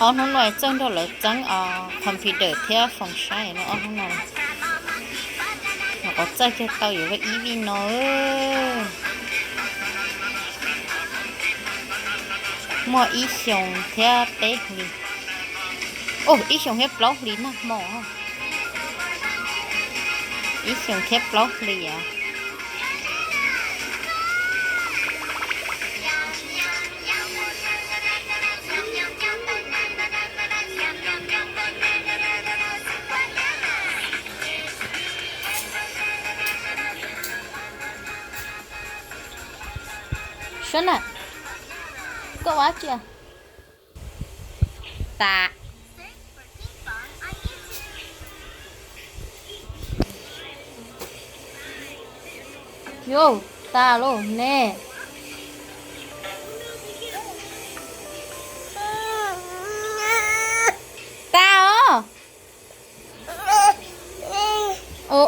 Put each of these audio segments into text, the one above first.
Ob hnub no txawj nrog lawv txeeb computer thiab foom saib no ob hnub no. Nyuam qhuav txawj kiag tau yuav ib vij no. Muaj ib xyoos thiab peb hlis, ib xyoos thiab plaub hlis nag hmo. Ib xyoos thiab plaub hlis. Sab na, koj ua dab tsi? Tas. Yus, tas lauj ne. Tas os.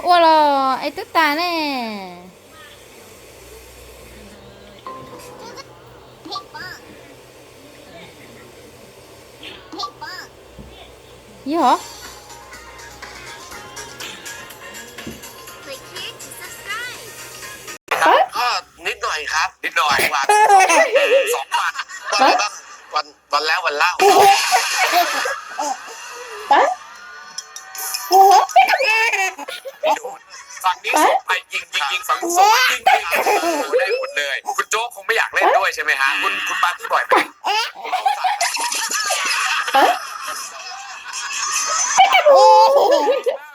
Ua los es twb tas ne. Yog. Niết nóiครับ niết nói วัน สองวัน วันแล้ววันเล่า ฝั่งนี้ส่งไปยิงยิงยิงฝั่งนู้นส่งไปยิงยิง ได้หมดเลย คุณโจ๊กคงไม่อยากเล่นด้วยใช่ไหมฮะ คุณคุณปาร์ตี้บ่อยไหม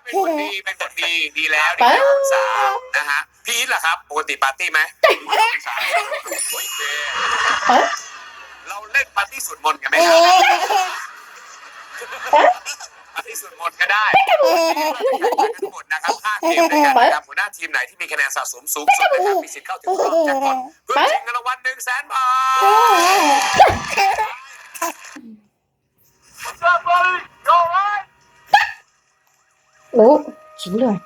เป็นคนดี เป็นคนดี ดีแล้ว ดีแล้ว สาม นะฮะ พี่อีทล่ะครับ ปกติปาร์ตี้ไหม สาม โอเค เราเล่นปาร์ตี้สวดมนต์กันไหมครับ ปาร์ตี้สวดมนต์ก็ได้ ทั้งหมดนะครับ ห้าเกมด้วยกันนะครับ หัวหน้าทีมไหนที่มีคะแนนสะสมสูงสุดนะครับ มีสิทธิ์เข้าถึงรอบแจ็คพอต เพื่อชิงเงินรางวัล หนึ่งแสนบาท What's up, buddy? You all right? โอ้ จริงด้วย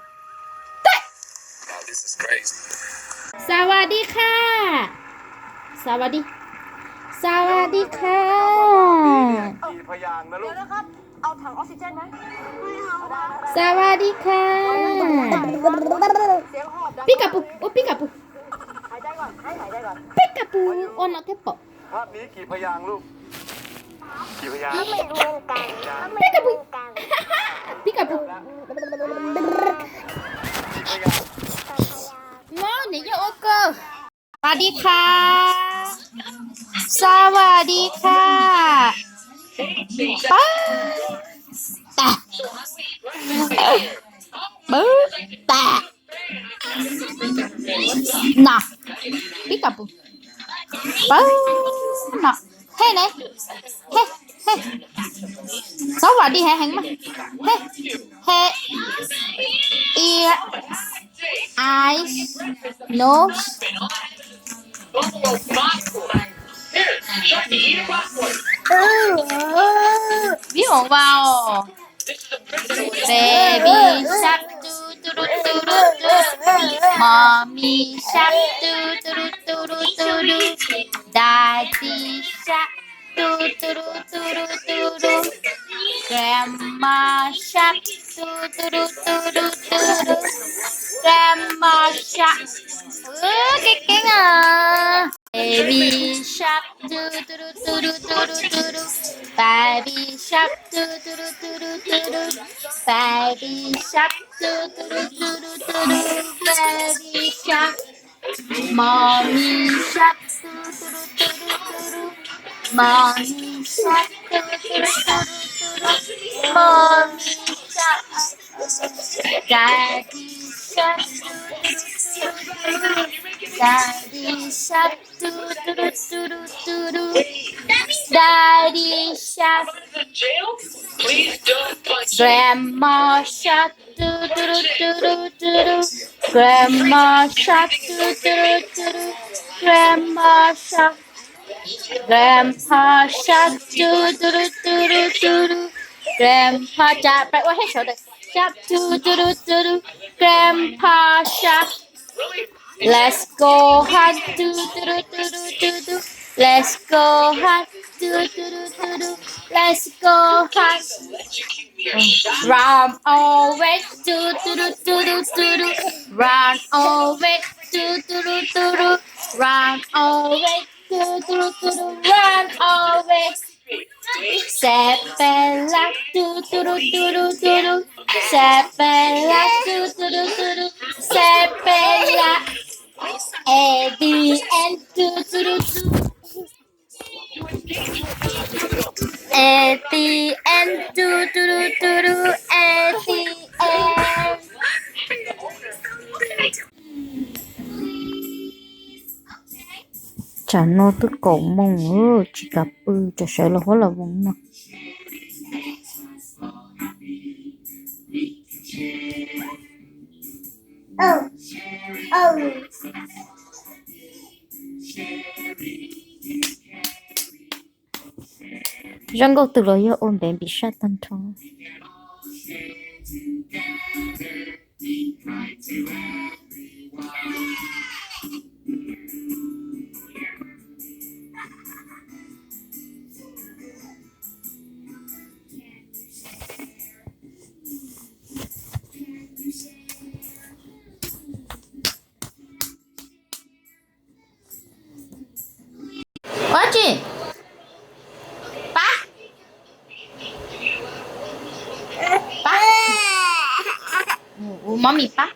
สวัสดีค่ะ สวัสดี สวัสดีค่ะ กี่พยางค์นะลูก เดี๋ยวนะครับ เอาถังออกซิเจนไหม สวัสดีค่ะ เสียงหอบดัง ปิกาปู โอ้ ปิกาปู หายใจก่อน ให้หายใจก่อน ปิกาปู โอ้ นกแค่ปอก ภาพนี้กี่พยางค์ลูก กี่พยางค์ ไม่เหมือนกัน ไม่เหมือนกัน ปิกาปู ปิกาปู กี่พยางค์ น้องเนี่ยเยอะโอเกอร์ สวัสดีค่ะ สวัสดีค่ะ ป๊า แตะ ปึ๊บ แตะ หนัก ปิกาปู ป๊า หนัก เฮ้ เนี่ย เฮ้ เฮ้ สวัสดี แฮง แฮง มา เฮ้ เฮ้ ear, eyes, nose, visual, baby shark, doo doo doo doo doo doo, mommy shark, doo doo doo doo doo doo, daddy shark, doo doo doo doo doo doo doo, grandma shark, doo doo doo doo doo doo, grandma shark. Ub, keeb keeb os. Baby shark, doo doo doo doo doo doo doo, baby shark, doo doo doo doo doo doo doo, baby shark, doo doo doo doo doo doo doo, baby shark. Mommy shark, doo doo doo doo doo doo. Mommy shark, doo doo doo doo doo doo. Mommy shark. Daddy shark, doo doo doo doo doo. Daddy shark, doo doo doo doo doo doo. Daddy shark. Grandma shark, doo doo doo doo doo doo. Grandma shark, doo doo doo doo doo. Grandma shark. Grandpa shark, doo doo doo doo doo doo. Grandpa, shark, peb ua hej sawv daws. Shark, doo doo doo doo doo. Grandpa shark. Let's go hunt, doo doo doo doo doo doo. Let's go high, do do do do do. Let's go high. Run away, do do do do do do do. Run away, do do do do do. Run away, do do do do do. Run away. Xe pes lab, tu tu ru tu ru tu ru. Xe pes lab, tu tu ru tu ru. Xe pes lab. At the end, tu tu ru tu. At the end, tu tu ru tu ru. At the end. Tsam no twb kaum moos, tsis kam pw, tsam sawv los huab los voos no. Zaj nkauj twg los yog ua ntev npis sab tag nrho. Ua tsi? Pab, pab, ua mommy pab.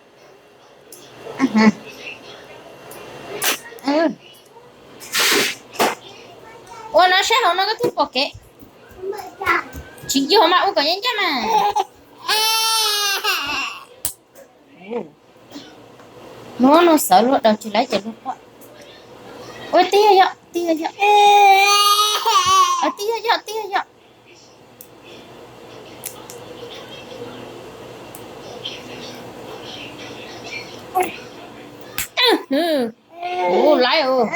Ua no saib hauv no koj thiaj pom kev. Tsis yog mas ua kom ncaj ncaj mas. Hnub no xawv luag daus tsis laib ces luag pom. Ua tib yog yog, tib yog yog. Tib yog yog, tib yog yog. Ua laib os.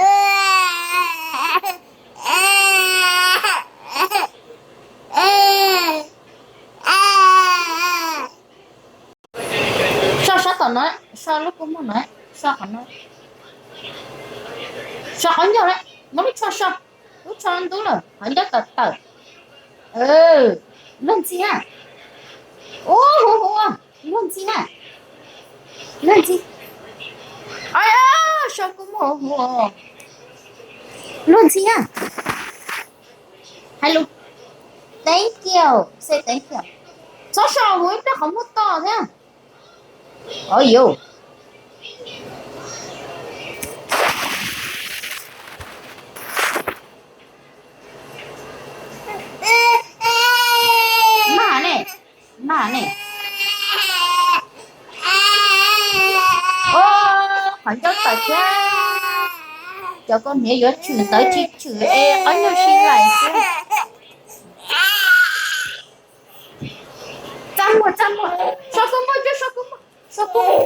So sab tom no, so lub kua muag no, so qhov no. So qhov ncauj na, muab lub tsho so, lub tsho ntub lawm, qhov ncauj tawm tawm. Luag ntxhi na. Ua hu hu, luag ntxhi na. Luag ntxhi. Ai, so kua muag hu hu. Luag ntxhi na. Hais lus thank you, say thank you. Txhob so mus ib pliag qhov muag to thiab. Ov yus. Maj ne, maj ne. Qhov ncauj tawm thiab. Cov koj hniav yuav tshwm ntawd tsis tshwm es qhov ncauj si lais xwb. Txaj muag, txaj muag, so kua muag, so kua muag, so kua muag.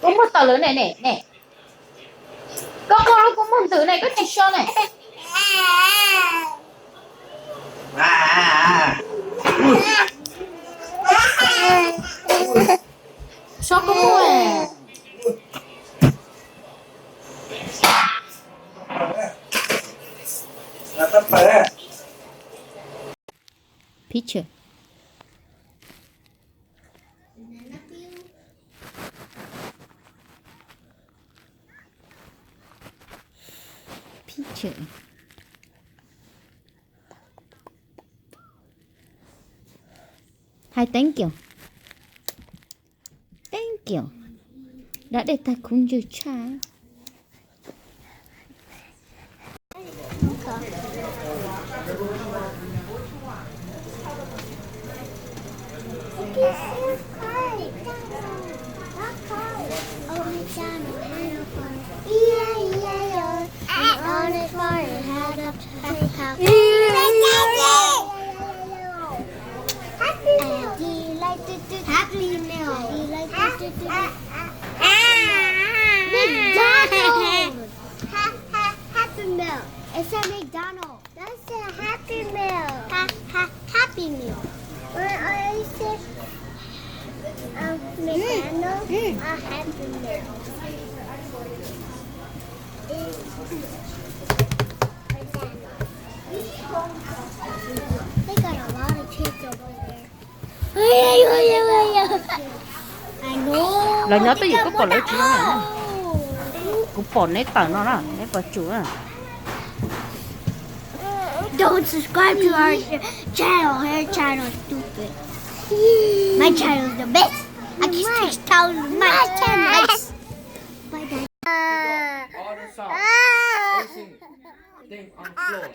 Kua muag tawm lawm ne, ne, ne. Koj qaug lub kua muag ntws ne, koj tsis so ne. So kua muag. Picture. Picture. Hais thank you. Thank you. Da dej tag khuv ntswg tshaj. Happy Meal. Happy Meal. McDonald's. Ha, ha, Happy Meal. It's a McDonald's. That's a Happy Meal. Ha, ha, Happy Meal. When I say, um, McDonald's, mm, a Happy Meal. Lawv nyob twj ywm, kuv pom lawv tsis zoo na. Kuv pom neb tawm no na, neb pom tsum na. Don't subscribe to our channel. Her channel is stupid. My channel is the best. I just teach thousand. My channel is All the sound, everything on the floor.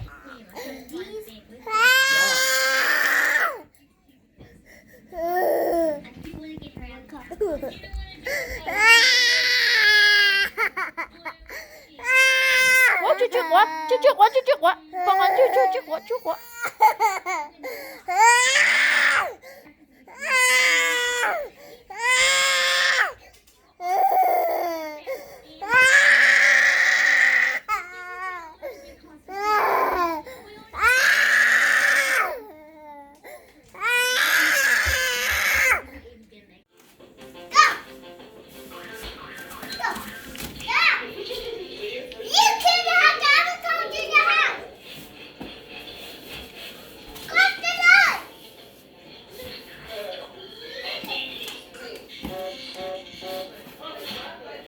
Ua, tsw tsw quav, tsw tsw quav, tsw tsw quav, poj qaib, tsw tsw tsw quav, tsw quav.